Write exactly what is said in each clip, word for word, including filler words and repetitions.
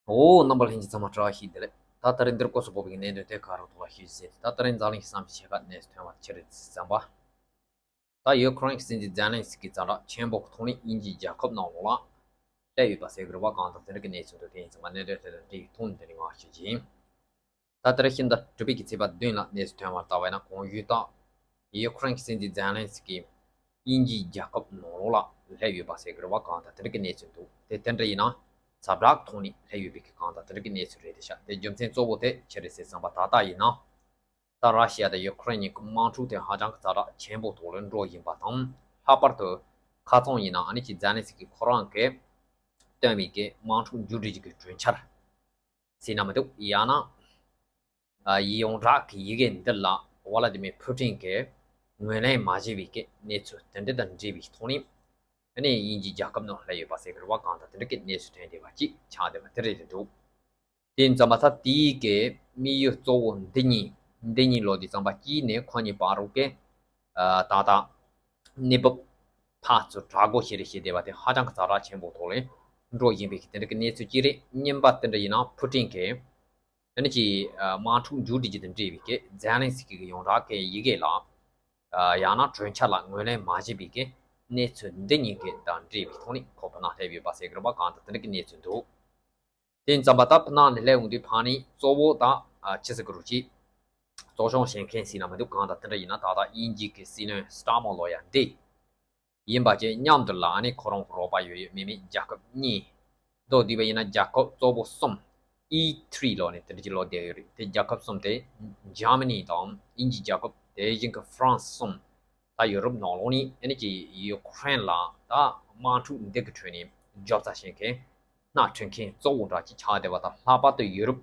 འོ། རྣམ་པ་ལྷན་རྒྱས་ཚང་མ་བཀྲ་ཤིས་བདེ་ལེགས། ད་ད་རེས་འདིར་སྐོར་སུ་བབས་པའི་གནད་དོན་དེ་ག་རེ་ཐོག་ལ་ཞུས་ཟིན། ད་ད་རེས་འཛམ་གླིང་གི་བསམ་གཞིག་ཆེ་ཁག་གནས་སུ་ཐོན་པ་ཆི་རེད་བསམ་པ། ད་ཡུ་ཁུ་རེན་གྱི་སྲིད་འཛིན་ཛེ་ལན་སི་ཀི་ཛ་དྲག་ཆེན་པོ་གི་ཐོག་ནས་དབྱིན་ཇིའི་རྒྱལ་ཁབ་ནང་ལོགས་ལ་སླེབས་ཡོད་པ་ཟེར་གི་རེད་པ། གང་དང་དེ་འདྲ་གི་གནས་ཚུལ་འདུག་དེ་ཡིན་ཙང་མ་གནད་དོན་དེ་དང་འབྲེལ་བའི་ཐོག་ནས་འདི་ནས་ངོ་ཤེས་ཀྱི་ཡིན། ད་ལྟར་ཕྱི་ཟླ་དྲུག་པའི་གི་ཚེས་པ་བདུན་ལ་གནས་སུ་ཐོན་པར་ལྟ་བས་ན། གོང་ཞུས་ལྟར་ཡུ་ཁུ་རེན་གྱི་སྲིད་འཛིན་ཛེ་ལན་སི་ཀི་དབྱིན་ཇིའི་རྒྱལ་ཁབ་ནང་ལོགས་ལ་སླེབས་ཡོད་པ་ཟེར་གི་རེད་པ། གང་དང་དེ་འདྲ་གི་གནས་ཚུལ་འདུག་དེ་དེ་འདྲ་ཡིན་ན་ཛ་དྲག་ཐོག་ནས་སླེབས་ཡོད་པའི་གི་གང་དང་དེ་འདྲ་གི་གནས་ཚུལ་རེད་དེ་ཤག་དེ་རྒྱུ་མཚན་གཙོ་བོ་དེ་ཆི་རེད་ཟེར་བསམ་པ། ད་ལྟ་ཡིན་ན་ད་ར་ཤི་ཡ་དང་ཡུ་ཁུ་རེན་གཉིས་ཀྱི་དམག་འཁྲུག་དེ་ཧ་ཅང་གི་ཛ་དྲག་ཆེན་པོ་ཐོག་ལ་འགྲོ་བཞིན་པ་དང་། ལྷག་པར་དུ་ཁ་རྩང་ཡིན་ན་ཨ་ནི་ཅིག་ཛེ་ལན་སི་ཀི་ཁོ་རང་གིས་བཏོན་པའི་གི་དམག་འཁྲུག་མཇུག་སྒྲིལ་གྱི་གྲོས་འཆར་ཟེར་ན་མི་འདུག་ཡང་ན། ཨ། ཡོངས་གྲགས་ཀྱི་ཡི་གེ་འདི་ལ་ཝ་ལ་ཏི་མེ་ཕུ་ཏིན་གྱིས་ངོས་ལེན་མ་བྱས་པའི་གི་གནས་ཚུལ་དེ་འདྲ་དང་འབྲེལ་བའི་ཐོག་ནས། ཨ་ནི་དབྱིན་ཇིའི་རྒྱལ་ཁབ་ནང་སླེབས་ཡོད་པ་ཟེར་གི་རེད་པ། གང་དང་དེ་འདྲ་གི་གནས་ཚུལ་ཐོན་བསྡད་པ་ཅིག་ཆགས་བསྡད་པ་དེ་རེད་འདུག་དེ་ཡིན་ཙམ་པ་ད་དེའི་གི་དམིགས་ཡུལ་གཙོ་བོ་འདི་གཉིས། འདི་གཉིས་ལོ་དེ་ཙམ་པ་གཅིག་ནས་ཁོ་གཉིས་བར་རུ་གི། ཨ། ད་ལྟ་གནས་བབ་ཕར་ཚུར་དྲག་པོ་ཞེ་རེ་བྱས་བསྡད་པ་དེ་ཧ་ཅང་གི་ཛ་དྲག་ཆེན་པོ་ཐོག་ལ་འགྲོ་བཞིན་པའི་གི་དེ་འདྲ་གི་གནས་ཚུལ་གཅིག་རེད། གཉིས་པ་དེ་འདྲ་ཡིན་ན་ཕུ་ཏིན་གྱིས་ཨ་ནི་ཅིག་ཨ། དམག་འཁྲུག་མཇུག་སྒྲིལ་རྒྱུ་དང་འབྲེལ་བའི་གི་ཛེ་ལན་སི་ཀི་གི་ཡོངས་གྲགས་ཀྱི་ཡི་གེ་ལ། ཨ། ཡང་ན་གྲོས་འཆར་ལ་ངོས་ལེན་མ་བྱས་པའི་གི་གནས་ཚུལ་འདི་གཉིས་ཀྱི་དང་འབྲེལ་བའི་ཐོག་ནས་ཁོ་ཕར་ནང་སླེབས་ཡོད་པ་ཟེར་གི་རེད་པ། གང་དང་དེ་འདྲ་གི་གནས་ཚུལ་འདུག་དེ་ཡིན་ཙམ་པ་ད་ཕར་ནང་ནས་སླེབས་འོང་དུས་ཕར་ནས་གཙོ་བོ་ད། ཨ། ཆི་ཟེར་གི་རེད། ཅིག་གཙོ་སྐྱོང་བྱེད་མཁན་ཟེར་ན་མི་འདུག་གང་དང་དེ་འདྲ་ཡིན་ན་ད་ལྟ་དབྱིན་ཇི་གི་སྲིད་བློན་སི་ཊར་མར་ལོ་ཡ་འདི་ཡིན་པ་བཅས་མཉམ་དུ་ལ་ཨ་ནི་ཁོ་རང་གི་རོགས་པ་ཡོད་ཡོད་མེད་མེད་རྒྱལ་ཁབ་གཉིས། མདོར་བསྡུས་པ་ཡིན་ན་རྒྱལ་ཁབ་གཙོ་བོ་གསུམ། ཨི་ཐི་རི་ལོ་ནས་དེ་འདྲ་ཅིག་ལོ་བསྡད་ཡོད་རེད། དེ་རྒྱལ་ཁབ་གསུམ་དེ་འཇར་མ་ནི་དང་དབྱིན་ཇི་རྒྱལ་ཁབ། དེ་བཞིན་གྱི་ཧྥ་རན་སི་གསུམ། ད་ཡུ་རོབ་ནང་ལོགས་ནས་ཨ་ནི་ཅིག་ཡུ་ཁུ་རེན་ལ་ད་དམག་འཁྲུག་འདི་གི་ཁྲོད་ནས་རྒྱབ་རྩ་བྱེད་མཁན་སྣ་ཁྲིད་མཁན་གཙོ་བོ་འདྲ་ཅིག་ཆགས་བསྡད་པ་དང་། ལྷག་པར་དུ་ཡུ་རོབ་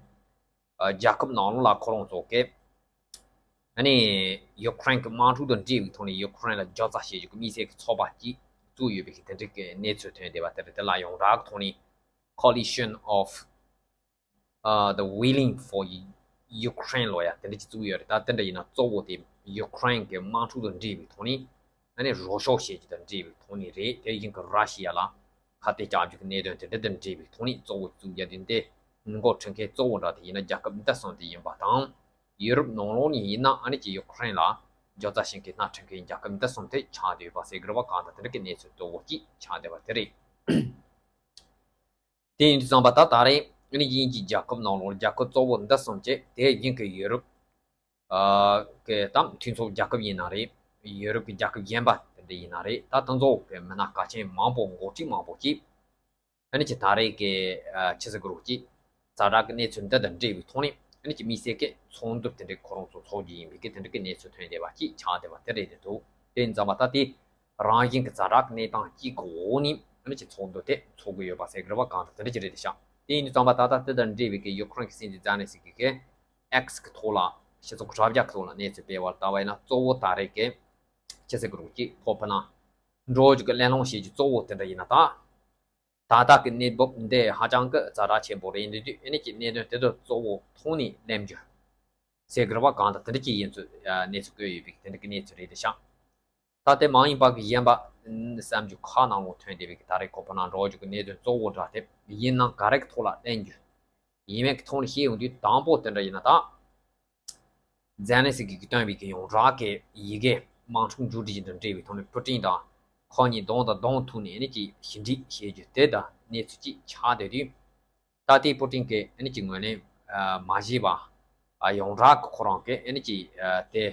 ཨ། རྒྱལ་ཁབ་ནང་ལོགས་ལ་ཁོ་རང་ཚོ་གིས་ཨ་ནི་ཡུ་ཁུ་རེན་གྱི་དམག་འཁྲུག་དང་འབྲེལ་བའི་ཐོག་ནས་ཡུ་ཁུ་རེན་ལ་རྒྱབ་རྩ་བྱེད་རྒྱུ་གི་དམིགས་བསལ་གྱི་ཚོགས་པ་ཅིག་བཙུགས་ཡོད་པའི་གི་དེ་འདྲ་གི་གནས་ཚུལ་ཐོན་བསྡད་པ་དེ་རེད། དེ་ལ་ཡོངས་གྲགས་ཀྱི་ཐོག་ནས་Coalition of ཨ། the Willing for Ukraine ལོ་ཡ་དེ་འདྲ་ཅིག་བཙུགས་ཡོད་རེད། ད་དེ་འདྲ་ཡིན་ན་གཙོ་བོ་དེ་ཡུ་ཁུ་རེན་གྱི་དམག་འཁྲུག་དང་འབྲེལ་བའི་ཐོག་ནས་ཨ་ནི་རོགས་སྐྱོར་བྱེད་རྒྱུ་དང་འབྲེལ་བའི་ཐོག་ནས་རེད། དེ་བཞིན་གྱི་ར་ཤི་ཡ་ལ་ཁ་གཏད་བཅག་རྒྱུ་གི་གནད་དོན་དེ་འདྲ་དང་འབྲེལ་བའི་ཐོག་ནས་གཙོ་བོ་བཙུགས་རྒྱུ་དེ་འདི་འགོ་ཁྲིད་མཁན་གཙོ་བོ་འདྲ་དེ་ཡིན་ན་རྒྱལ་ཁབ་འདི་གསུམ་དེ་ཡིན་པ་དང་། ཡུ་རོབ་ནང་ལོགས་ནས་ཡིན་ན་ཨ་ནི་ཅིག་ཡུ་ཁུ་རེན་ལ་རྒྱབ་རྩ་བྱེད་མཁན་སྣ་ཁྲིད་མཁན་རྒྱལ་ཁབ་འདི་གསུམ་དེ་ཆགས་བསྡད་ཡོད་པ་ཟེར་གི་རེད་པ། གང་དང་དེ་འདྲ་གི་གནས་ཚུལ་གཙོ་བོ་གཅིག་ཆགས་བསྡད་པ་དེ་རེད། དེ་ཡིན་དུས་ཙམ་པ་ད་ད་རེས་ཨ་ནི་དབྱིན་ཇིའི་རྒྱལ་ཁབ་ནང་ལོགས་རྒྱལ་ཁབ་གཙོ་བོ་འདི་གསུམ་བཅས་དེ་བཞིན་གྱི་ཡུ་རོབ་ཨ་གི་དང་མཐུན་ཚོགས་རྒྱལ་ཁབ་ཡིན་ན་རེད། ཡུ་རོབ་ཀྱི་རྒྱལ་ཁབ་གཞན་པ་དེ་འདྲ་ཡིན་ན་རེད། ད་དེ་ཚོ་གི་མི་སྣ་གལ་ཆེན་མང་པོ། འགོ་ཁྲིད་མང་པོ་ཅིག་ཨ་ནི་ཅིག་ད་རེས་ཀྱི་ཨ་ཆི་ཟེར་གི་རེད། ཅིག་ཛ་དྲག་གི་གནས་ཚུལ་འདི་དང་འབྲེལ་བའི་ཐོག་ནས་ཨ་ནི་ཅིག་དམིགས་བསལ་གྱི་ཚོགས་འདུ་དེ་འདྲ་ཁོ་རང་ཚོ་ཚོགས་རྒྱུ་ཡིན་པའི་གི་དེ་འདྲ་གི་གནས་ཚུལ་ཐོན་བསྡད་པ་ཅིག་ཆགས་བསྡད་པ་དེ་རེད་འདུག་དེ་ཡིན་ཙམ་པ་ད་དེ་རང་བཞིན་གྱི་ཛ་དྲག་གི་གནས་སྟངས་གཅིག་གི་འོག་ནས་ཨ་ནི་ཅིག་ཚོགས་འདུ་དེ་ཚོགས་ཀྱི་ཡོད་པ་ཟེར་གི་རེད་པ། གང་དང་དེ་འདྲ་ཅིག་རེད་དེ་ཤག་དེ་ཡིན་དུས་ཙམ་པ་ད་ལྟ་དེ་དང་འབྲེལ་བའི་གི་ཡུ་ཁུ་རེན་གྱི་སྲིད་འཛིན་ཛེ་ལན་སི་ཀི་གིས་ཨེག་སི་གི་ཐོག་ལ་སྤྱི་ཚོགས་ཀྱི་དྲ་རྒྱ་གི་ཐོག་ལ་གནས་ཚུལ་སྤེལ་བར་ལྟ་བ་ཡིན་ན། གཙོ་བོ་ད་རེས་ཀྱི་ཆི་ཟེར་གི་རེད། ཅིག་ཁོ་ཕར་ནང་འགྲོ་རྒྱུ་གི་གླེང་སློང་བྱེད་རྒྱུ་གཙོ་བོ་དེ་འདྲ་ཡིན་ན་ད། ད་ལྟ་གི་གནས་བབ་འདི་ཧ་ཅང་གི་ཛ་དྲག་ཆེན་པོ་རེད། འདི་དུས་ཨ་ནི་ཅིག་གནད་དོན་དེ་དག་གཙོ་བོ་ཐོག་ནས་གླེང་རྒྱུ་ཟེར་གི་རེད་པ། གང་དང་དེ་འདྲ་ཅིག་ཡིན་ཚུལ་གནས་ཚུལ་བཀོད་ཡོད་པའི་དེ་འདྲ་གི་གནས་ཚུལ་རེད་དེ་ཤག་ད་དེ་མ་ཡིན་པ་གི་གཞན་པ་བསམ་རྒྱུ་ཁག་ནང་ལོགས་ཐོན་བསྡད་པའི་གི་ད་རེས་ཁོ་ཕར་ནང་འགྲོ་རྒྱུ་གི་གནད་དོན་གཙོ་བོ་འདྲ་དེ་ཡིན་ན་ག་རེ་གི་ཐོག་ལ་གླེང་རྒྱུ་ཡིན་མིན་གི་ཐོག་ནས་བཤད་ཡོང་དུས། དང་པོ་དེ་འདྲ་ཡིན་ན་ད། ཛེ་ལན་སི་ཀི་གིས་བཏོན་པའི་གི་ཡོངས་གྲགས་ཀྱི་ཡི་གེ། དམག་འཁྲུག་མཇུག་སྒྲིལ་རྒྱུ་དང་འབྲེལ་བའི་ཐོག་ནས་པུ་ཏིན་དང་ཁོ་གཉིས་གདོང་དང་གདོང་ཐུག་ནས་ཨ་ནི་ཅིག་ཞི་འགྲིག་བྱེད་རྒྱུ་དེ་དང་གནས་ཚུལ་ཅིག་ཆགས་བསྡད་དུས། ད་ལྟའི་པུ་ཏིན་གྱིས་ཨ་ནི་ཅིག་ངོས་ལེན་ཨ་མ་བྱས་པ། ཨ་ཡོངས་གྲགས་ཀྱི་ཁོ་རང་གིས་ཨ་ནི་ཅིག་ཨ་དེ་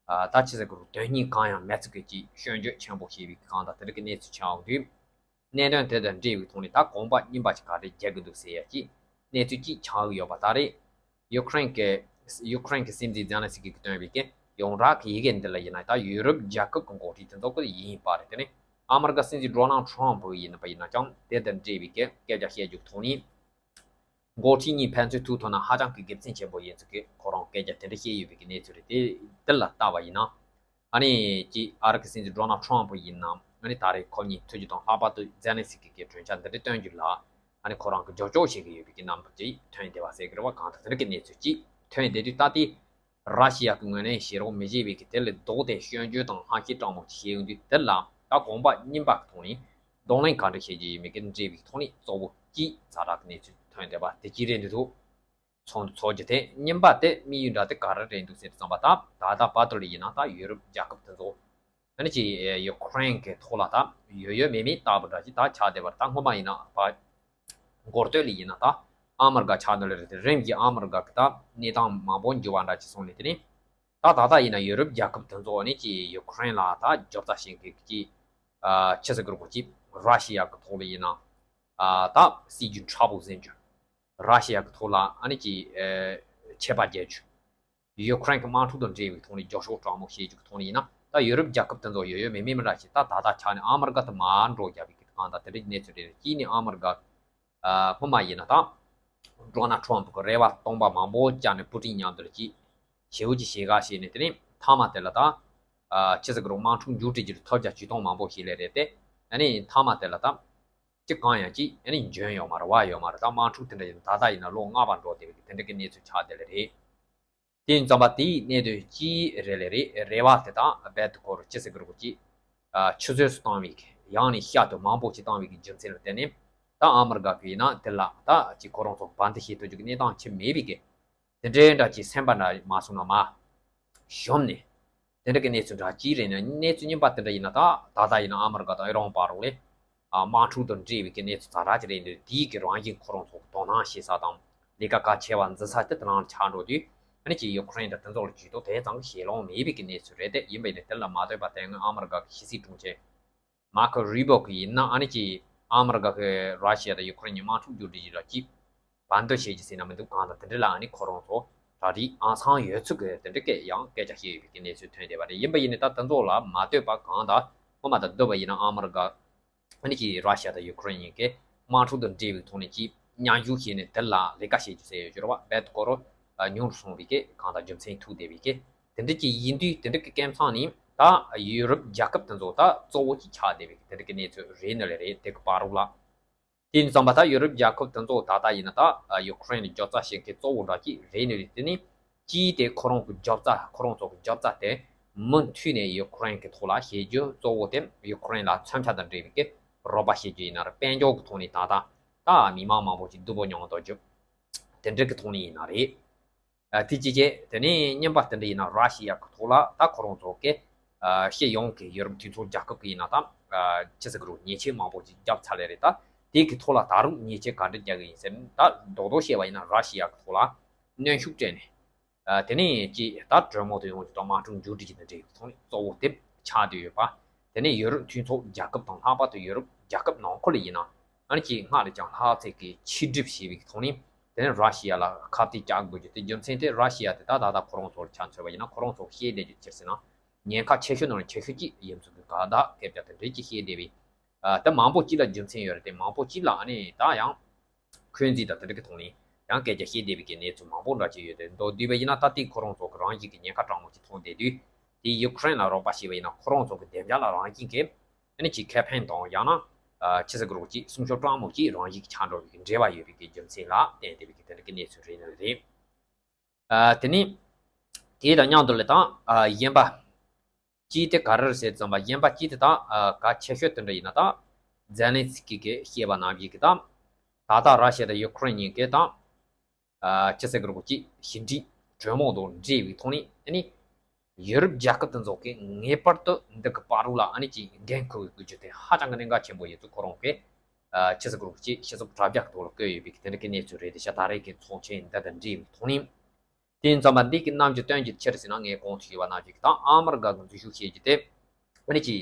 ཨ་ད་ཆི་ཟེར་དགོས་རེད། དོན་སྙིང་གང་ཡང་མེད་ཚུལ་གྱི་ཅིག་སྐྱོན་བརྗོད་ཆེན་པོ་བྱས་པའི་གང་དང་དེ་འདྲ་གི་གནས་ཚུལ་ཆགས་ཡོང་དུས། གནད་དོན་དེ་དང་འབྲེལ་བའི་ཐོག་ནས་ད་གོམ་པ་རྙིང་པ་ཅིག་ག་འདྲ་རྒྱག་གི་འདུག་ཟེར་ཡ་ཅིག་གནས་ཚུལ་ཅིག་ཆགས་ཀྱི་ཡོད་པ། ད་རེས་ཡུ་ཁུ་རེན་གྱི་ཡུ་ཁུ་རེན་གྱི་སྲིད་འཛིན་ཛེ་ལན་སི་ཀི་གིས་བཏོན་པའི་གི་ཡོངས་གྲགས་ཀྱི་ཡི་གེ་འདི་ལ་ཡིན་ན། ད་ཡུ་རོབ་རྒྱལ་ཁབ་ཀྱི་འགོ་ཁྲིད་དེ་ཚོ་གི་ཡིན་པ་རེད། དེ་ནས་ཨ་མི་རི་ཀ་སྲིད་འཛིན་ཌོ་ནལ་ཊམ་ཕུ་ཡིན་པ་ཡིན་ན་ཀྱང་དེ་དང་འབྲེལ་བའི་གི་སྐད་ཆ་བཤད་རྒྱུ་ཐོག་ནས། འགོ་ཁྲིད་གཉིས་ཕན་ཚུན་ཐུག་ཐུབ་ན་ཧ་ཅང་གི་དགེ་མཚན་ཆེན་པོ་ཡིན་ཚུལ་གྱི་ཁོ་རང་སྐད་ཆ་དེ་འདྲ་བཤད་ཡོད་པའི་གི་གནས་ཚུལ་རེད། དེ་དེ་ལ་ལྟ་བ་ཡིན་ན། ཨ་ནི་ཅིག་ཨ་རི་གི་སྲིད་འཛིན་ཌོ་ནལ་ཊམ་ཕུ་ཡིན་ནམ། ཨ་ནི་ད་རེས་ཁོ་གཉིས་ཐུག་རྒྱུ་དང་ལྷག་པར་དུ་ཛེ་ལན་སི་ཀི་གིས་གྲོས་འཆར་འདི་འདྲ་བཏོན་རྒྱུ་ལ་ཨ་ནི་ཁོ་རང་གིས་རྒྱབ་སྐྱོར་བྱེད་ཀྱི་ཡོད་པའི་གི་རྣམ་པ་ཅིག་ཐོན་བསྡད་པ་ཟེར་གི་རེད་པ། གང་དང་དེ་འདྲ་གི་གནས་ཚུལ་ཅིག་ཐོན་བསྡད་དུས། ད་ལྟའི་ར་ཤི་ཡ་གི་ངོས་ནས་བྱེད་རོགས་མི་བྱེད་པའི་གི་དེ་ལས་ལྡོག་སྟེ་སྐྱོན་བརྗོད་དང་ཧམ་བཤད་སྤྲང་མོ་ཅིག་བྱེད་ཡོང་དུས། དེ་ལ་ད་གོམ་པ་རྙིང་པ་གི་ཐོག་ནས་གདོང་ལེན་ག་འདྲ་བྱེད་རྒྱུ་ཡིན་མིན་གི་འབྲེལ་བའི་ཐོག་ནས་གཙོ་བོ་ གཅིག་ཛ་དྲག་གི་གནས་ཚུལ་ཐོན་བསྡད་པ་དེ་གཅིག་རེད་འདུག་ཚོགས་འདུ་ཚོགས་རྒྱུ་དེ་གཉིས་པ་དེ་དམིགས་ཡུལ་འདྲ་དེ་ག་རེ་རེད་འདུག་ཟེར་དུས་ཙམ་པ། ད་ད་ལྟ་བར་དུ་ལ་ཡིན་ན་ད་ཡུ་རོབ་རྒྱལ་ཁབ་དེ་ཚོ་ཨ་ནི་ཅིག་ཡུ་ཁུ་རེན་གྱི་ཐོག་ལ་ད་ཡོད་ཡོད་མེད་མེད་ལྟ་བུ་འདྲ་ཅིག་ད་ཆགས་བསྡད་པ་རེད། ད་སྔོན་མ་ཡིན་ན་ད་འགོ་སྟོད་ལ་ཡིན་ན་ད་ཨ་མི་རི་ཀ་ཆགས་འདུག་ལེ་རེད། དེ་རིམ་གྱིས་ཨ་མི་རི་ཀ་གི་ད་གནས་སྟངས་མང་པོ་འགྱུར་བ་འདྲ་ཅིག་སོང་ནས། དེ་ནས་ད་ད་ལྟ་ཡིན་ན་ཡུ་རོབ་རྒྱལ་ཁབ་དེ་ཚོ་ཨ་ནི་ཅིག་ཡུ་ཁུ་རེན་ལ་ད་རྒྱབ་རྩ་བྱེད་མཁན་གྱི་ཅིག་ཨ་ཆི་ཟེར་དགོས་རེད་གོ། ཅིག་ར་ཤི་ཡ་གི་ཐོག་ལ་ཡིན་ན་ཨ་ད་སྲིད་ཇུས་ཁྲ་པོ་འཛིན་རྒྱུ། ར་ཤི་ཡ་གི་ཐོག་ལ་ཨ་ནི་ཅིག་ཨ་ཆད་པ་བརྒྱབ་རྒྱུ། ཡུ་ཁུ་རེན་གྱི་དམག་འཁྲུག་དང་འབྲེལ་བའི་ཐོག་ནས་རྒྱབ་སྐྱོར་དྲག་མོ་བྱེད་རྒྱུ་གི་ཐོག་ནས་ཡིན་ན། ད་ཡུ་རོབ་རྒྱལ་ཁབ་དེ་ཚོ་ཡོད་ཡོད་མེད་མེད་འདྲ་ཞིག་ད་ད་ལྟ་ཆགས་ནས་ཨ་མི་རི་ཀ་དེ་མར་འགྲོ་རྒྱབ་པའི་གི་གང་ལྟར་དེ་འདྲའི་གནས་ཚུལ་རེད། གཅིག་ནས་ཨ་མི་རི་ཀ་ཨ་སྔོན་མ་ཡིན་ན་ད་ཌོ་ནལ་ཊམ་གྱི་རེ་བ་སྟོང་པ་མང་པོ་བཅངས་ནས་པུ་ཏིན་མཉམ་དུ་ལ་ཅིག་ཞེ་པོ་ཅིག་ཞེ་དགའ་བྱས་ནས། དེ་ནས་མཐའ་མ་དེ་ལ་ད་ཨ་ཆི་ཟེར་དགོས་རེད། དམག་འཁྲུག་མཇུག་སྒྲིལ་རྒྱུར་ཐབས་བརྒྱ་ཇུས་སྟོང་མང་པོ་བྱས་ལེ་རེད་དེ། ཨ་ནི་མཐའ་མ་དེ་ལ་ད་ཅི་གང་ཡང་ཅིག་ཨ་ནི་འཇོན་ཡོད་མ་རེད། བ་ཡོད་མ་རེད། ད་དམག་འཁྲུག་དེ་འདྲ་ཡིན་ད་ལྟ་ཡིན་ན་ལོ་ལྔ་པ་འགྲོ་བསྡད་པའི་དེ་འདྲ་གི་གནས་ཚུལ་ཆགས་བསྡད་ལེ་རེད། དེ་ཡིན་ཙམ་པ་དེའི་གནད་དོན་གཅིག་རེད་ལེ་རེད། རེ་བ་དེ་དང་རྦད་དེ་སྐོར་ཅི་ཟེར་དགོས་རེད་གོ། ཅིག་ཨ་ཆུད་ཟོས་སུ་བཏང་བའི་གི་ཡང་ནས་བཤད་དུ་མང་པོ་ཅིག་བཏང་བའི་གི་རྒྱུ་མཚན་ལ་བརྟེན་ནས། ད་ཨ་མི་རི་ཀ་གི་ཡིན་ན་དེ་ལ་ད་ཅིག་ཁོ་རང་ཚོ་བར་འདི་བྱེད་ཐུབ་རྒྱུ་གི་གནས་སྟངས་ཅིག་མེད་པའི་གི་དེ་འདྲའི་འདྲ་ཅིག་སེམས་པ་འདྲ་མ་སོང་ན་མ་ཞོམ་ནས། དེ་འདྲ་གི་གནས་ཚུལ་འདྲ་ཅིག་རེད་ན། གནས་ཚུལ་རྙིང་པ་དེ་འདྲ་ཡིན་ན་ད་ད་ལྟ་ཡིན་ན་ཨ་མི་རི་ཀ་དང་ཨི་རན་བར་ལ་ཨ་དམག་འཁྲུག་དང་འབྲེལ་བའི་གི་གནས་ཚུལ་ཛ་དྲག་ཅིག་རེད་འདུག་དེའི་གི་རང་བཞིན་ཁོ་རང་ཚོ་དོ་སྣང་བྱེད་ས་དང་ལས་ཀ་གལ་ཆེ་བ་འཛིན་ས་དེ་དེ་རང་ཆགས་འགྲོ་དུས། ཨ་ནི་ཅིག་ཡུ་ཁུ་རེན་དང་དེ་ཚོ་ལ་ཇུས་གཏོགས་དེ་ཙམ་གི་ཞེད་སྣང་མེད་པའི་གི་གནས་ཚུལ་རེད་དེ། ཡིན་པ་ཡིན་ན་དེ་ལ་མ་ལྟོས་པ་དེ་སྔོན་ཨ་མི་རི་ཀ་གི་ཕྱི་སྲིད་དྲུང་ཆེ་མར་ཁོ་རུ་བྷོ་གི་ཡིན་ན། ཨ་ནི་ཅིག་ཨ་མི་རི་ཀ་གི་ར་ཤི་ཡ་དང་ཡུ་ཁུ་རེན་གཉིས་དམག་འཁྲུག་མཇུག་སྒྲིལ་རྒྱུ་ལ་ཅིག་བར་འདུམ་བྱེད་རྒྱུ་ཟེར་ན་མི་འདུག་གང་ལྟར་དེ་འདྲ་ལ་ཨ་ནི་ཁོ་རང་ཚོ་གྲ་སྒྲིག་ཨང་སང་ཡོད་ཚུལ་གི་དེ་འདྲ་སྐད་ཡང་སྐད་ཆ་བཤད་ཡོད་པའི་གི་གནས་ཚུལ་ཐོན་བསྡད་པ་རེད། ཡིན་པ་ཡིན་ན་ད་དེ་ཚོ་ལ་མ་ལྟོས་པ་གང་ལྟར་སྔོན་མ་དང་བསྡུར་བ་ཡིན་ན་ཨ་མི་རི་ཀ་ཨ་ནི་ཅིག་ར་ཤི་ཡ་དང་ཡུ་ཁུ་རེན་གཉིས་ཀའི་དམག་འཁྲུག་དང་འབྲེལ་བའི་ཐོག་ནས་ཅིག་མཉམ་ཞུགས་བྱས་ནས་དེ་ལ་ལས་ཀ་བྱེད་རྒྱུ་ཟེར་ཡོད་རྒྱུ་རེད་བ། རྦད་དེ་སྐོར་ཉུང་རུ་སོང་བའི་གི་གང་ལྟར་རྒྱུ་མཚན་ཐུག་བསྡད་པའི་གི་དེ་འདྲ་ཅིག་ཡིན་དུས། དེ་འདྲ་གི་སྐབས་མཚམས་ནས་ད་ཡུ་རོབ་རྒྱལ་ཁབ་དེ་ཚོ་ད་གཙོ་བོ་ཅིག་ཆགས་བསྡད་པའི་གི་དེ་འདྲ་གི་གནས་ཚུལ་རེད་ནི་ལེ་རེད། དེ་གི་བར་རུ་ལ། དེ་ཡིན་ཙམ་པ་ད་ཡུ་རོབ་རྒྱལ་ཁབ་དེ་ཚོ་ད་ལྟ་ཡིན་ན་ད་ཡུ་ཁུ་རེན་ལ་རྒྱབ་རྩ་བྱེད་མཁན་གཙོ་བོ་འདྲ་ཅིག་རེད་ནི་རེད། དེ་ནི་ཅིའི་དེ་ཁོ་རང་གི་རྒྱབ་རྩ་ཁོ་རང་ཚོ་གི་རྒྱབ་རྩ་དེ་མུ་མཐུད་ནས་ཡུ་ཁུ་རེན་གི་ཐོག་ལ་བྱེད་རྒྱུ་གཙོ་བོ་དེ་ཡུ་ཁུ་རེན་ལ་མཚོན་ཆ་དང་འབྲེལ་བའི་གི་རོགས་པ་བྱེད་རྒྱུ་ཡིན་ན་རེད། དཔལ་འབྱོར་གི་ཐོག་ནས་ད་ལྟ་ད་མི་མང་མང་པོ་ཅིག་སྡུག་པོ་མྱོང་དོ་རྒྱུ་དེ་འདྲ་གི་ཐོག་ནས་ཡིན་ན་རེད། ཨ་དེ་གཅིག་བྱས། དེ་ནས་རྙིང་པ་དེ་འདྲ་ཡིན་ན་ར་ཤི་ཡ་གི་ཐོག་ལ་ད་ཁོ་རང་ཚོ་གི་ཨ་སྤྱི་ཡོངས་ཀྱི་ཡུ་རོབ་མཐུན་ཚོགས་རྒྱལ་ཁབ་ཀྱི་ཡིན་ན་ད་ཨ་ཅི་ཟེར་གི་རུ་ཉེས་ཆད་མང་པོ་ཅིག་བརྒྱབ་ཚར་ལེ་རེད། ད་དེ་གི་ཐོག་ལ་ད་རུང་ཉེས་ཆད་ག་འདྲ་རྒྱག་གི་ཡིན་ཟེར་ན། ད་རྡོག་རྡོག་བཤད་པ་ཡིན་ན་ར་ཤི་ཡ་གི་ཐོག་ལ་གནོན་ཤུགས་སྤྲད་ནས། ཨ་དེ་ནས་ཅིག་ད་གྲོས་མོལ་དུ་ཡོང་རྒྱུ་དང་དམག་འཁྲུག་མཇུག་སྒྲིལ་གྱི་དེ་འདྲའི་ཐོག་ནས་གཙོ་བོ་དེ་ཆགས་བསྡད་ཡོད་པ། དེ་ནས་ཡུ་རོབ་མཐུན་ཚོགས་རྒྱལ་ཁབ་དང་ལྷག་པར་དུ་ཡུ་རོབ་རྒྱལ་ཁབ་ནང་ཁུལ་ལ་ཡིན་ན་ཨ་ནི་ཅིག་སྔར་ལས་ཀྱང་ལྷག་ཚད་ཀྱི་ཕྱིར་སྒྲུབ་བྱས་པའི་ཐོག་ནས། དེ་ནས་ར་ཤི་ཡ་ལ་ཁ་གཏད་བཅག་དགོས་རྒྱུ་དེ་རྒྱུ་མཚན་དེ་ར་ཤི་ཡ་དེ་ད་ད་ལྟ་ཁོ་རང་ཚོར་ཆ་མཚོན་པ་ཡིན་ན་ཁོ་རང་ཚོར་བཤད་བསྡད་རྒྱུ་ཅི་ཟེར་ན། ཉེན་ཁ་ཆེ་ཤོས་ནང་ནས་ཆེ་ཤོས་གཅིག་ཡིན་ཚུལ་གྱི་ག་ད་སྐད་ཆ་དེ་འདྲ་ཅིག་བཤད་བསྡད་པས། ཨ་ད་མང་པོ་གཅིག་ལ་རྒྱུ་མཚན་ཡོད་རེད་དེ། མང་པོ་གཅིག་ལ་ཨ་ནི་ད་ཡང་འཁོན་འཛིན་དང་དེ་འདྲ་གི་ཐོག་ནས་ཡང་སྐད་ཆ་བཤད་བསྡད་པའི་གི་གནས་ཚུལ་མང་པོ་འདྲ་ཅིག་ཡོད་དེ། མདོར་བསྡུས་པ་ཡིན་ན་ད་ལྟའི་ཁོ་རང་ཚོ་གི་རང་བཞིན་གྱི་ཉེན་ཁ་དྲག་མོ་ཅིག་མཐོང་བསྡད་དུས། དེ་ཡུ་ཁུ་རེན་ལ་རོགས་པ་བྱས་པ་ཡིན་ན་ཁོ་རང་ཚོ་གི་བདེ་འཇགས་ལ་རང་བཞིན་གྱི་ཨ་ནི་ཅིག་ཁེ་ཕན་དང་ཡང་ན་ཨ་ཅི་ཟེར་དགོས་རེད་གོ། ཅིག་སྲུང་སྐྱོབ་དྲག་མོ་ཅིག་རང་བཞིན་གྱི་ཆགས་འགྲོ་བའི་གི་འབྲེལ་བ་ཡོད་པའི་གི་རྒྱུ་མཚན་ལ་བརྟེན་བསྡད་པའི་གི་དེ་འདྲ་གི་གནས་ཚུལ་རེད་ནི་རེད། ཨ་དེ་ནི་དེ་དང་མཉམ་དུ་ལ་དང་ཨ་གཞན་པ་གཅིག་དེ་ག་རེ་རེད་ཟེར་ཙམ་པ་གཞན་པ་གཅིག་དེ་དང་ཨ་གལ་ཆེ་ཤོས་དེ་འདྲ་ཡིན་ན་ད་ཛེ་ལན་སི་ཀི་གིས་བཤད་པ་ནང་བཞིན་གྱི་ད་ད་ལྟ་ར་ཤི་ཡ་དང་ཡུ་ཁུ་རེན་གཉིས་ཀས་ད་ཨ་ཅི་ཟེར་དགོས་རེད་གོ། ཅིག་ཞི་འགྲིག་གྲོས་མོལ་དང་འབྲེལ་བའི་ཐོག་ནས་ཨ་ནི་ཡུ་རོབ་རྒྱལ་ཁབ་དེ་ཚོ་གིས་ངེས་པར་དུ་འདི་གི་བར་རུ་ལ་ཨ་ནི་ཅིག་འགན་འཁུར་དགོས་རྒྱུ་དེ་ཧ་ཅང་གི་གནད་འགག་ཆེན་པོ་ཡིན་ཚུལ་ཁོ་རང་གིས་ཨ་ཅི་ཟེར་དགོས་རེད་གོ། ཅིག་སྤྱི་ཚོགས་དྲ་རྒྱ་གི་ཐོག་ལ་བཀོད་ཡོད་པའི་གི་དེ་འདྲ་གི་གནས་ཚུལ་རེད་དེ། ཤ་ད་རེས་ཀྱི་ཚོགས་ཆེན་འདི་དང་འབྲེལ་བའི་ཐོག་ནས། དེ་ཡིན་ཙམ་པ་འདི་གི་རྣམ་འགྱུར་སྟོན་རྒྱུ་ཆེ་རུ་ཕྱིན་ན། ངས་གོང་དུ་ཞུས་པ་ནང་བཞིན་ད་ཨ་མི་རི་ཀ་གི་འཛུལ་ཞུགས་བྱེད་རྒྱུ་དེ་ཨ་ནི་ཅིག་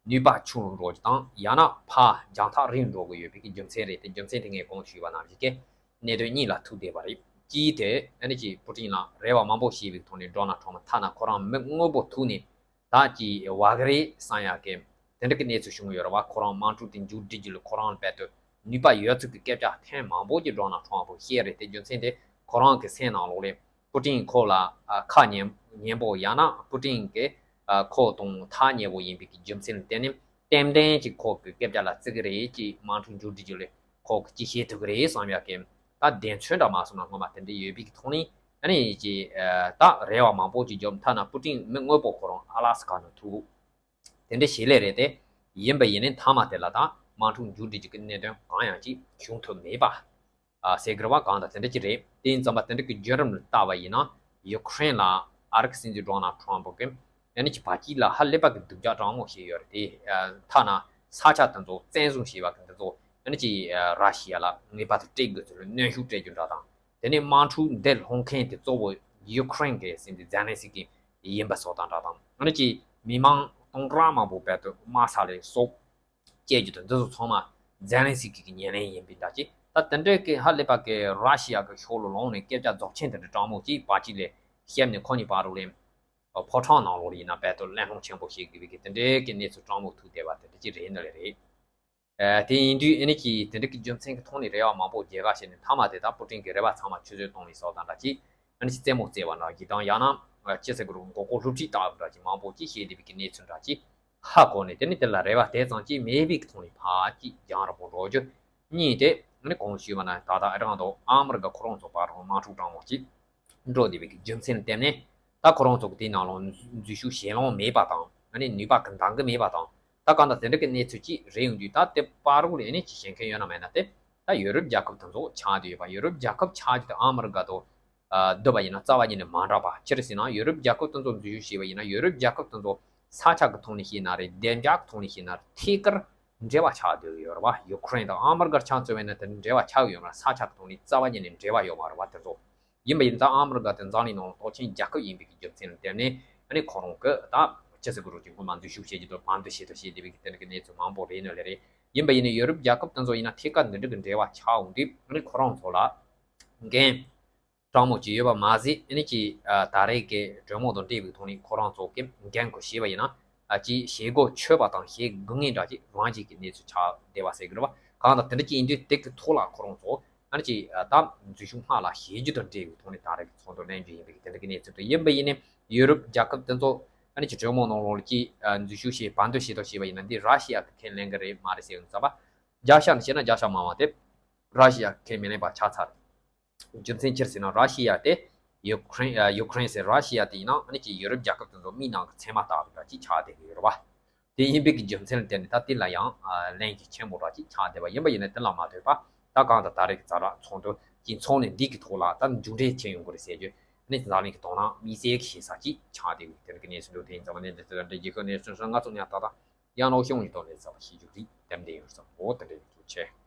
ནུས་པ་ཆུང་རུ་འགྲོ་རྒྱུ་དང་ཡང་ན་ཕར་རྒྱང་ཐག་རིང་རུ་འགྲོ་གི་ཡོད་པའི་གི་རྒྱུ་མཚན་རེད་དེ། རྒྱུ་མཚན་དེ་ངས་གོང་དུ་ཞུས་པ་ནང་བཞིན་གྱི་གནད་དོན་གཉིས་ལ་ཐུག་བསྡད་པ་རེད། གཅིག་དེ་ཨ་ནི་ཅིག་པུ་ཏིན་ལ་རེ་བ་མང་པོ་བྱས་པའི་ཐོག་ནས་ཌོ་ནལ་ཊམ་ཐ་ན་ཁོ་རང་མི་དངོས་པོ་ཐུག་ནས་ད་ཅིག་བ་གི་རེད་བསམ་ཡག་གི་དེ་འདྲ་གི་གནས་ཚུལ་བྱུང་ཡོད་རེད་བ། ཁོ་རང་དམག་འཁྲུག་དེ་མཇུག་སྒྲིལ་རྒྱུ་ལ་ཁོ་རང་རྦད་དེ་ནུས་པ་ཡོད་ཚད་ཀྱི་སྐད་ཆ་ཐེངས་མང་པོ་ཅིག་ཌོ་ནལ་ཊམ་ཕུ་བཤད་རེད་དེ། རྒྱུ་མཚན་དེ་ཁོ་རང་གི་སེམས་ནང་ལོགས་ལ་པུ་ཏིན་ཁོ་ལ་ཨ་ཁ་ཉན་ཉན་པོ་ཡང་ན་པུ་ཏིན་གྱི་ཨ་ཁོ་དང་ཐག་ཉེ་པོ་ཡིན་པའི་གི་རྒྱུ་མཚན་ལ་བརྟེན་ནས་ཏན་ཏན་ཅིག་ཁོ་གི་སྐད་ཆ་ལ་བརྩི་གི་རེད། ཅིག་དམག་འཁྲུག་མཇུག་སྒྲིལ་རྒྱུ་ལ་ཁོ་གི་ཅིག་བྱེད་ཐུབ་གི་རེད་བསམ་ཡག་གི་ད་གདེང་ཚོད་འདྲ་མ་སོང་ན་སྔོན་མ་དེ་འདྲ་ཡོད་པའི་གི་ཐོག་ནས་ཨ་ནི་ཅིག་ཨ་ད་རེ་བ་མང་པོ་ཅིག་བརྒྱབ། ཐ་ན་པུ་ཏིན་མི་དངོས་པོ་ཁོ་རང་ཨ་ལ་སི་ཀ་ནང་ཐུག་དེ་འདྲ་བྱེད་ལེ་རེད་དེ། ཡིན་པ་ཡིན་ནའི་མཐའ་མ་དེ་ལ་ད་ དམག་འཁྲུག་མཇུག་སྒྲིལ་རྒྱུ་གི་གནད་དོན་གང་ཡང་ཅིག་བྱུང་ཐུབ་མེད་པ། ཨ་ཟེར་དགོས་པ་གང་དང་དེ་འདྲ་ཅིག་རེད། དེ་ཡིན་ཙམ་པ་དེ་འདྲ་གི་བརྒྱུད་རིམ་ལ་བལྟ་བ་ཡིན་ན། ཡུ་ཁུ་རེན་ལ་ཨ་རི་གི་སྲིད་འཛིན་ཌོ་ནལ་ཁྲམ་པོ་གིས་ཨ་ནི་ཅིག་བར་དཀྱིལ་ལ་ཧ་ལས་པ་གི་སྡུག་ཅག་དྲང་མོ་བྱས་ཡོད་རེད་དེ། ཐ་ན་ས་ཆ་དེ་ཚོ་བཙན་བཟུང་བྱས་པ་གི་འདི་ཚོ་ཨ་ནི་ཅིག་ར་ཤི་ཡ་ལ་ངེས་པར་དུ་སྤྲད་དགོས་ཚུལ་གནོན་ཤུགས་སྤྲད་རྒྱུ་འདྲ་དང་། དེ་ནས་དམག་འཁྲུག་འདི་སློང་མཁན་དེ་གཙོ་བོ་ཡུ་ཁུ་རེན་གི་སྲིད་འཛིན་ཛེ་ལན་སི་ཀི་ཡིན་པ་སོགས་དང་འདྲ་དང་། ཨ་ནི་ཅིག་མི་མང་སྟོང་ཕྲག་མང་པོ་བར་དུ་དམག་ས་ལ་སྲོག་བཅད་རྒྱུ་དང་འདི་ཚོ་ཚང་མ་ཛེ་ལན་སི་ཀི་གི་ཉེར་ལེན་ཡིན་པའི་འདྲ་ཅིག་ད་དེ་འདྲའི་གི་ཧ་ལས་པ་གི་ར་ཤི་ཡ་གི་ཤོག་ལོ་ལོང་ནས་སྐད་ཆ་རྫོགས་ཆེན་དེ་འདྲ་དྲང་མོ་ཅིག་བར་དཀྱིལ་ལ་བཤད་ནས་ཁོ་གཉིས་བར་དུ་ལ་ཕོ་བྲང་ནང་ལོགས་ལ་ཡིན་ན་བར་དུ་གླེང་སློང་ཆེན་པོ་བྱེད་དགོས་པའི་གི་དེ་འདྲའི་གི་གནས་ཚུལ་དྲང་མོ་ཐུག་བསྡད་པ་དེ་འདྲ་ཅིག་རེད་ནི་ལས་རེད། ཨ་དེ་ཡིན་དུས་ཨ་ནི་ཅིག་དེ་འདྲ་གི་རྒྱུ་མཚན་གི་ཐོག་ནས་རེ་བ་མང་པོ་རྒྱག་ག་བྱས་ནས་མཐའ་མ་དེ་དག་པུ་ཏིན་གི་རེ་བ་ཚང་མ་ཆུད་ཟོས་གཏོང་བའི་སོགས་དང་འདྲ་ཅིག་ཨ་ནི་ཅིག་རྩེད་མོ་རྩེ་བ་འདྲ་ཅིག་དང་ཡང་ན་ཅི་ཟེར་དགོས་རུང་མགོ་སྐོར་སློབ་ཁྲིད་ལྟ་བུ་འདྲ་ཅིག་མང་པོ་ཅིག་བྱས་བསྡད་པའི་གི་གནས་ཚུལ་འདྲ་ཅིག་ཧ་གོ་ནས་དེ་ནི་དེ་ལ་རེ་བ་དེ་ཙམ་ཅིག་མེད་པའི་གི་ཐོག་ནས་ཕར་ཅིག་རྒྱང་རིང་པོ་འགྲོ་རྒྱུ། གཉིས་དེ་ཨ་ནི་གོང་ཞུས་པ་ན་ད་ལྟ་ཨ་རང་དང་ཨ་མི་རི་ཀ་ཁོ་རང་ཚོ་བར་དུ་དམག་འཁྲུག་དྲང་མོ་ཅིག་འགྲོ་བསྡད་པའི་གི་རྒྱུ་མཚན་ལ་བརྟེན་ནས་ད་ཁོ་རང་ཚོ་གི་དེའི་ནང་ལ་འཛུལ་ཞུགས་བྱེད་ལོང་མེད་པ་དང་ཨ་ནི་ནུས་པ་གི་འདང་གི་མེད་པ་དང་། ད་གང་ལྟར་དེ་འདྲ་གི་གནས་ཚུལ་ཅིག་རེད་ཡོང་དུས་ད་དེ་བར་དུ་ལ་ཨ་ནི་ཅིག་ཞེན་མཁན་ཡོད་ན་མེད་ན་དེ་ད་ཡུ་རོབ་རྒྱལ་ཁབ་དེ་ཚོ་ཆགས་བསྡད་ཡོད་པ། ཡུ་རོབ་རྒྱལ་ཁབ་ཆགས་རྒྱུ་དེ་ཨ་མི་རི་ཀ་དང་། ཨ་སྡོད་པ་ཡིན་ན་རྩ་བ་ཉིད་ནས་མ་འདྲ་བ་ཅི་རེད་ཟེར་ན། ཡུ་རོབ་རྒྱལ་ཁབ་དེ་ཚོ་འཛུལ་ཞུགས་བྱས་པ་ཡིན་ན་ཡུ་རོབ་རྒྱལ་ཁབ་དེ་ཚོ་ས་ཆ་གི་ཐོག་ནས་བཤད་ན་རེད། བདེ་འཇགས་ཀྱི་ཐོག་ནས་བཤད་ན་རེད། ཐད་ཀར་འབྲེལ་བ་ཆགས་བསྡད་ཡོད་རེད་བ། ཡུ་ཁུ་རེན་དང་ཨ་མི་རི་ཀར་ཆ་མཚོན་པ་ཡིན་ན་དེ་འདྲ་འབྲེལ་བ་ཆགས་ཡོད་མ་རེད། ས་ཆ་གི་ཐོག་ནས་རྩ་བ་ཉིད་ནས་འབྲེལ་བ་ཡོད་མ་རེད་བ། དེ་ཚོ་ཡིན་པ་ཡིན་ན་ད་ཨ་མི་རི་ཀ་དེ་འཛམ་གླིང་ནང་ལ་སྟོབས་ཆེན་རྒྱལ་ཁབ་ཡིན་པའི་གི་རྒྱུ་མཚན་ལ་བརྟེན་ནས་ཨ་ནི་ཁོ་རང་གི་ད་ཅི་ཟེར་དགོས་རུང་ཅིག་སྔོན་མ་འཛུལ་ཞུགས་བྱེད་རྒྱུ་དང་བར་དུ་བྱེད་དོ་བྱེད་བསྡད་པའི་གི་དེ་འདྲ་གི་གནས་ཚུལ་མང་པོ་རེད་ནི་ལས་རེད། ཡིན་པ་ཡིན་ན་ཡུ་རོབ་རྒྱལ་ཁབ་དེ་ཚོ་ཡིན་ན་ཐད་ཀར་འདི་འདྲ་གི་འབྲེལ་བ་ཆགས་འོང་དུས་ཨ་ནི་ཁོ་རང་ཚོ་ལ་འགན་དྲང་མོ་ཅིག་ཡོད་པ་མ་ཟད། ཨ་ནི་ཅིག་ཨ་ད་རེས་ཀྱི་གྲོས་མོལ་དང་འབྲེལ་བའི་ཐོག་ནས་ཁོ་རང་ཚོ་གི་འགན་ཁུར་བཞེས་པ་ཡིན་ན་ཨ་ཅིག་བྱེད་སྒོ་ཆོད་པ་དང་བྱེད་དགོས་ངེས་འདྲ་ཅིག་རང་བཞིན་གྱི་གནས་ཚུལ་ཆགས་བསྡད་པ་ཟེར་གི་རེད་བ། གང་ལྟར་དེ་འདྲ་ཅིག་ཡིན་དུས་དེ་གི་ཐོག་ལ་ཁོ་རང་ཚོ་ཨ་ནི་ཅིག་ཨ་ད་འཛུལ་ཞུགས་སྔ་ལ་བྱེད་རྒྱུ་དང་འབྲེལ་བའི་ཐོག་ནས་ད་རེས་ཀྱི་ཚོགས་འདུ་གནང་རྒྱུ་ཡིན་པའི་དེ་འདྲ་གི་གནས་ཚུལ་དང་། ཡིན་པ་ཡིན་ནའི་ཡུ་རོབ་རྒྱལ་ཁབ་དེ་ཚོ་ཨ་ནི་ཅིག་གྲོས་མོལ་ནང་ལོགས་ལ་ཅིག་ཨ་འཛུལ་ཞུགས་བྱེད་བར་འདུམ་བྱེད་དོ་བྱས་པ་ཡིན་ན་འདི་ར་ཤི་ཡ་གི་ཁས་ལེན་གི་རེད་མ་རེད་ཟེར་ཡོང་ཙམ་པ། རྒྱ་ཤ་ནས་བཤད་ན་རྒྱ་ཤ་མང་བ་དེ་ར་ཤི་ཡ་ཁས་མི་ལེན་པ་ཆགས་ཚར། རྒྱུ་མཚན་ཅི་རེད་ཟེར་ན་ར་ཤི་ཡ་དེ་ཡུ་ཁུ་རེན་ཨ་ཡུ་ཁུ་རེན་ཟེར་ར་ཤི་ཡ་དེ་ཡིན་ན་ཨ་ནི་ཅིག་ཡུ་རོབ་རྒྱལ་ཁབ་དེ་ཚོ་མིག་ནང་གི་ཚེར་མ་ལྟ་བུ་འདྲ་ཅིག་ཆགས་བསྡད་ཀྱི་ཡོད་རེད་བ། དེ་ཡིན་པའི་གི་རྒྱུ་མཚན་ལ་བརྟེན་ནས་ད་དེ་ལ་ཡང་ཨ་ལན་གྱི་ཆེན་པོ་འདྲ་ཅིག་ཆགས་བསྡད་པ་ཡིན་པ་ཡིན་ན་དེ་ལ་མ་ལྟོས་པ་ད་གང་ལྟར་ད་རེས་ཀྱི་ཛ་དྲག་ཚོགས་འདུ་གྱི་ཚོགས་ནས་འདི་གི་ཐོག་ལ་ད་མཇུག་འབྲས་ཕྱིན་ཡོང་གི་རེད་ཟེར་རྒྱུ་ཨ་ནི་འཛམ་གླིང་གི་དོ་སྣང་དམིགས་བསལ་གྱི་བྱེད་ས་ཅིག་ཆགས་བསྡད་ཀྱི་དེ་འདྲ་གི་གནས་ཚུལ་འདུག་དེ་ཡིན་ཙང་ནས་འདི་ལྟར་འདྲ་རྒྱལ་ཁབ་གནས་ཚུལ་སོགས་ང་ཚོ་ཉག་ཏག་ཏག་ཡང་ནོ་གཞུང་གི་ཐོག་ནས་ཚགས་པར་ཞིབ་འཇུག་རིགས་དེ་འདྲ་ཡོད་ཙམ་འོ་དེ་འདྲ་ཡོད་ཚུལ་བྱས།